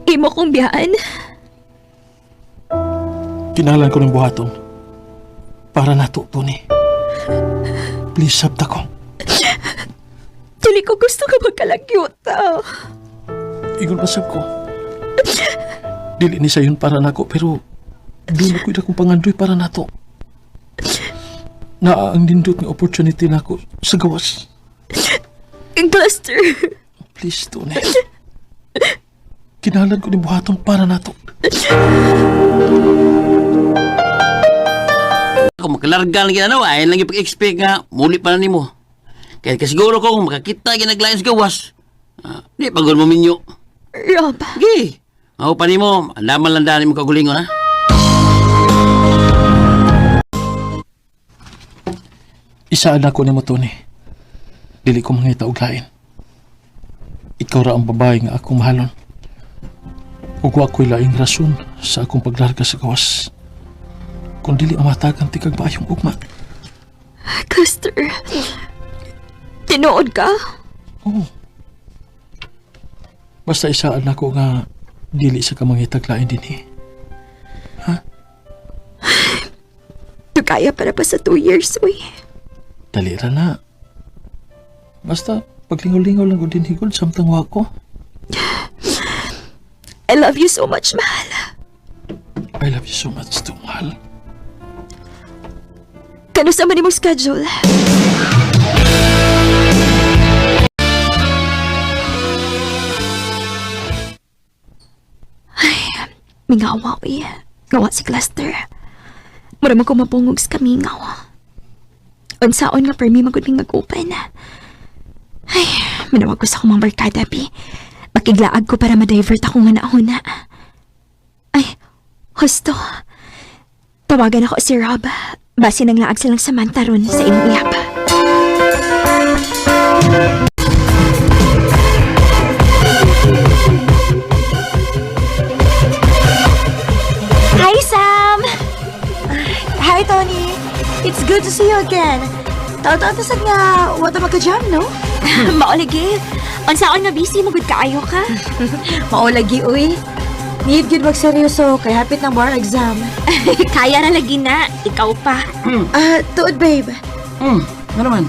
Imo kong biyaan. Kinahanglan ko ng buhaton. Para nato, Tony. Please, sabta ko. Dili ko gusto ka magkalagyuta. Ingon pa sab ko. Dili ni sayon para nako pero doon ako'y dakong pangandoy para nato. Naa ang nindot nga opportunity nako sa gawas. Cluster. Please, Tony. Kinahanglan ko ni buhaton para nato. Kung makalarga lang ano, ay lang ipag-expect nga, muli pa na nimo. Kaya kasiguro ko kung makakita ginaglain sa gawas, di pagod mo minyo. Rob, Gi, ako pa nimo, andaman lang dani mo kagulingon ha. Isaan ako nimo, Tony. Dili ko mangita og lain. Ikaw ra ang babae nga akong mahalon. Ug wa ko'y laing rason sa akong paglarga sa gawas. Kung dili amatagan tikag maayong ugma. Cluster. Tinuod ka? Oo. Basta isaan ako nga dili sa kamangitag lain dinhi. Tugaya para pa sa 2 years, uy. Dali ra na. Basta paglingaw-lingaw lang ko dinhi gud samtang wa ko. I love you so much, mahal. I love you so much too, mahal. Kano sa man imong schedule? Ay, mingawa, uy. Ngawa si Cluster. Mura man ko mapungog sa kamingaw. Unsaon nga permi magud ming mag-open. Ay, manawag ko sa akong mga barkada, bi. Makiglaag ko para ma-divert ako nga nauna. Ay, husto. Tawagan ako si Rob. Base nang laag silang Samantha ron sa inyong iyap. Hi, Sam! Hi, Tony. It's good to see you again. Taon-taon ta sad nga wa ta magka-jam, no? Mao lagi. Unsaon nga busy magud kaayo ka? Mao lagi, uy. Need gyud magseryoso kay hapit ng bar exam. Kaya ra lagi na. Ikaw pa. Ah, tuod, babe. Ano man?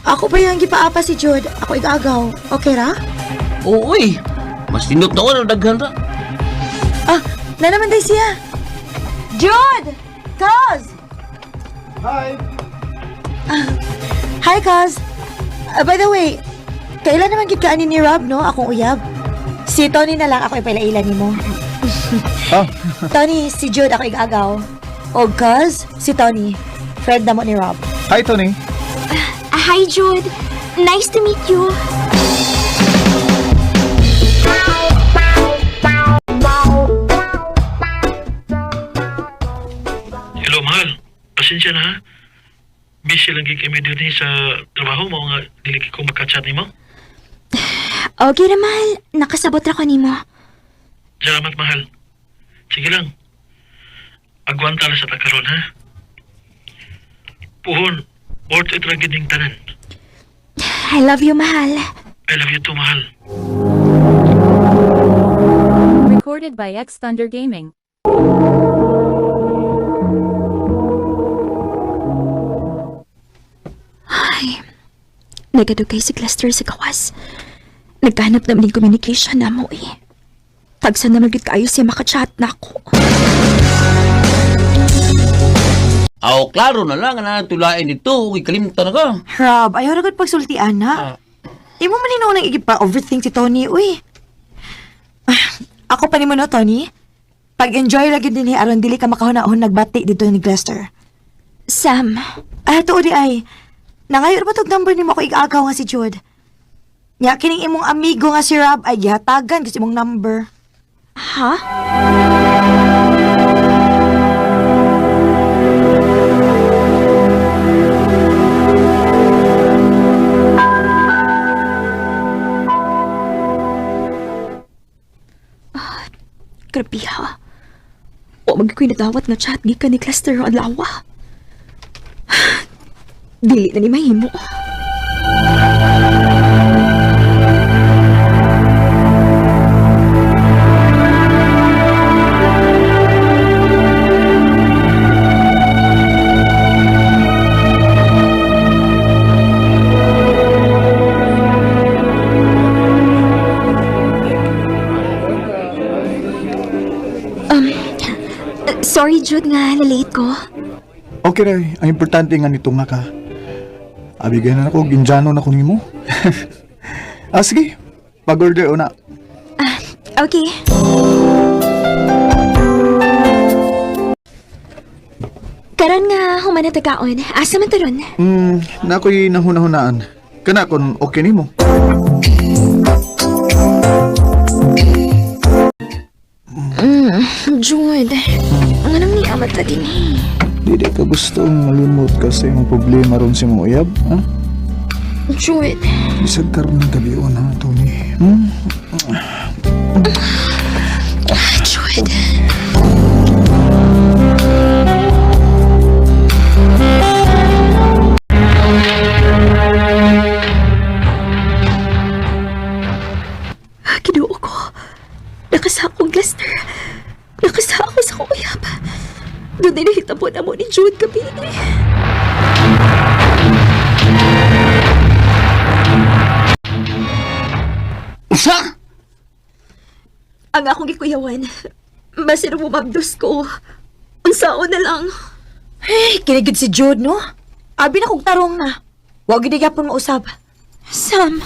Ako pa yung gipaapa si Jude. Ako igagaw. Okay ra? Oo, uy. Mas tindot na ko, daghan ra. Ah, na naman day siya. Jude! Kaz! Hi! Hi, Kaz. Ah, by the way, kailan naman gid kaani ni Rob, no? Akong uyab. Si Tony na lang ako ipaila-ila nimo. Ah, Tony, si Jude ako igagaw. O Kaz, si Tony. Friend na mo ni Rob. Hi, Tony. Ah, hi, Jude. Nice to meet you. Hello, mahal. Pasensya na ha. Busy lang gid kami dinhi sa trabaho mo nga dili ko makachat nimo. Okay ra, mahal. Nakasabot ra ko nimo. Salamat, mahal. Sige lang. Agwanta na sa takaron, ha? Puhon, worth it ra gid ning tanan. I love you, mahal. I love you too, mahal. Recorded by X Thunder Gaming. Ay, nagadugay si Cluster sa gawas. Nagkahanap naman ng communication na mo eh. Tagsa naman gid kaayo siya makachat na ako. Aw, klaro na lang, na tulain dito, uy, kalimtan na ka. Rob, ayaw ra gud pagsultian na. Imo man ni nang igipa-overthink si Tony, uy. Ah, ako pa nimo no, Tony. Pag-enjoy lagi dinhi aron dili ka makahuna-hun nagbati dito ni Glester. Sam, Ah, tuod di ay. Nangayo ba tog number nimo ako igagaw nga si Jude? Nya kining imong amigo nga si Rob ay gihatagan kasi imong number. Ha? Ah, grabe ha. Wa man ko'y nadawat nga chat gikan ni Cluster adlawa. Dili na ni mahimo. Sorry, Jude, nga lalate ko. Okay ra, ang importante nga nito nga ka. Abigay na nako, ginjano na ko nimo. Ah, sige. Pag-order una. Okay. Karon nga human na tagaon. Asa man to ron? Na ako'y nahuna-hunaan. Kana kon okay nimo. Jude, ang anong ni amat ta din eh. Dili ka gustong malimot ka sa imong problema ron sa imong uyab, ha? Jude, Bisag karon ng gabi ha, Tony. Hmm? Jude. Kinuo ko. Nakasakong Lester. Nakasako sa kong uyab. Doon din nahitabo na mo ni Jude gabi. Usa! Ang akong gikuyawan. Basin bumabdos ko. Unsaon na lang. Ay, kinigid si Jude, no? Abi na kong tarong na. Wa gid gyapon mausab. Sam.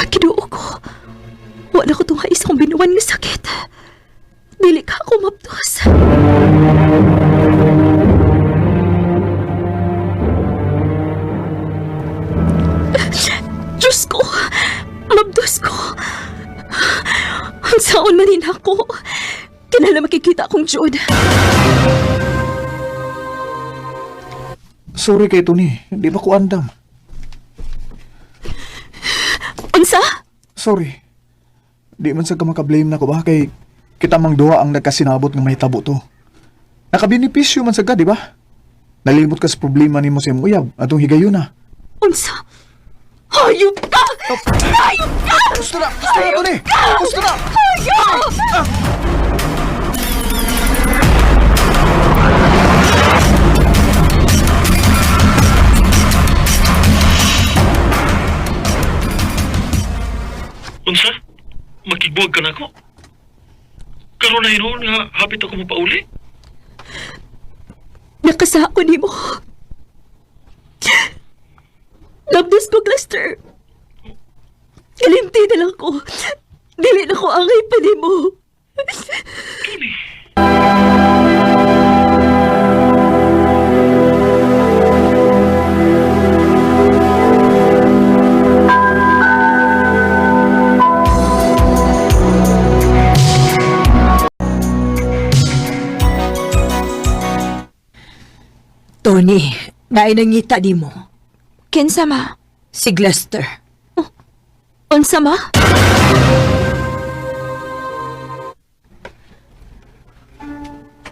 Kinuo ko. Wala ko tungha isang binuwan nga sakit. Dili ka ako maptos. Diyos ko! Mabdos ko! Ang saon man din ako. Kinala makikita akong Jude. Sorry kay Tony, di ba ko andam? Unsa? Sorry. Di man sa ka makablame na ko ba kay kita mang duha ang nagkasinabot nga mahitabo to. Nakabenepisyo man sa ka, di ba? Nalimot ka sa problema nimo sa imong uyab atong higayuna. Unsa? Hayop ka! Hayop ka! Gusto na! Gusto na, Tony! Gusto na! Hayop! Unsa? Makigbuwag ka na ako? Karon na hinuon nga hapit ako mapauli? Nakasako ni mo. Labdos ko, Cluster. Kalimti na lang ko. Dili na ko angay pa ni mo. Tony. Tony, naay nangita di mo. Kinsa ma? Si Glester. Unsa ma?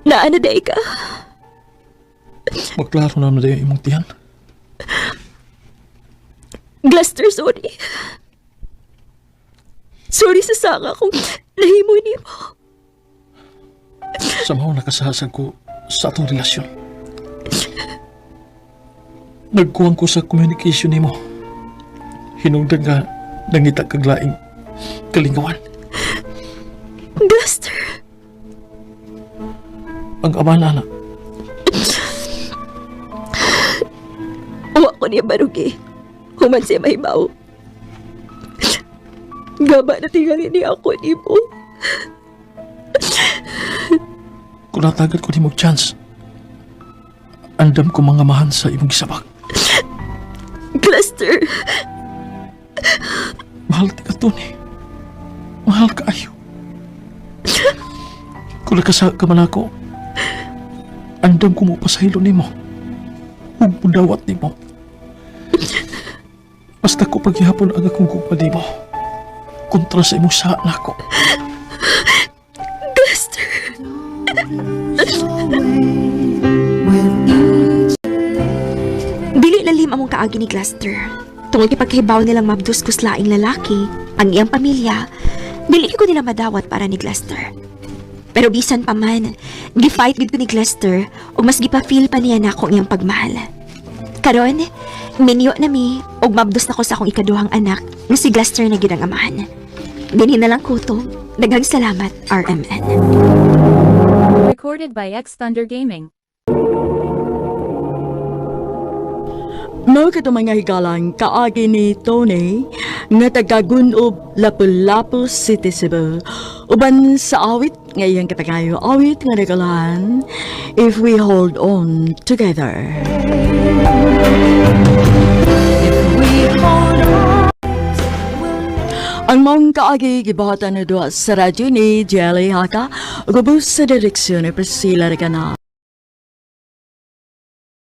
Naana day ka? Maklaro na na imong tiyan. Gluster, sorry. Sorry sa sanga kung nahimo ni mo. Samaw nakasasag ko sa atong relasyon. Nagkuwang ko sa communication nimo. Hinungdan nga nangita kag laing kalingawan. Gluster, Ang ama na na, wa ko niya barugi. Human siya mahibaw. Gaba na tingali niya ako ni mo. kung natagal ko nimo chance, andam ko mga mahan sa imong gisabak. Gluster, Mahal ti ka, Tony. Mahal ka ayo. Kung nakasa ka man ako, andam ko mo pasahilo nimo. Ug mudawat nimo. Basta ko paghihapon ang akong gugma nimo. Kontra sa imong saa nako. Cluster. Dili lalim among kaagi ni Cluster. Tungod kay pagkahibaw nilang mabdus kus laing lalaki, ang iyang pamilya, dili ko nila madawat para ni Cluster. Pero bisan pa man, gi-fight gid ko ni Cluster ug mas gipa-feel pa niya nako ang iyang pagmahal. Karon, minyo na mi ug mabdos na ko sa akong ikaduhang anak nga si Cluster na gid ang amahan. Dinhi na lang kutob. Daghang salamat, RMN. Recorded by X Thunder Gaming. Mao kato mga higalang kaagi ni Tony nga taga-Gunob, Lapu-Lapu City, Cebu. Uban sa awit nga iyang katagayo, awit nga nagalahan, If We Hold On Together. Ang mong kaagi gibuhatan na duha sa radyo ni Jelly Haka, ug ubos sa direksyon ni Priscilla Reganal.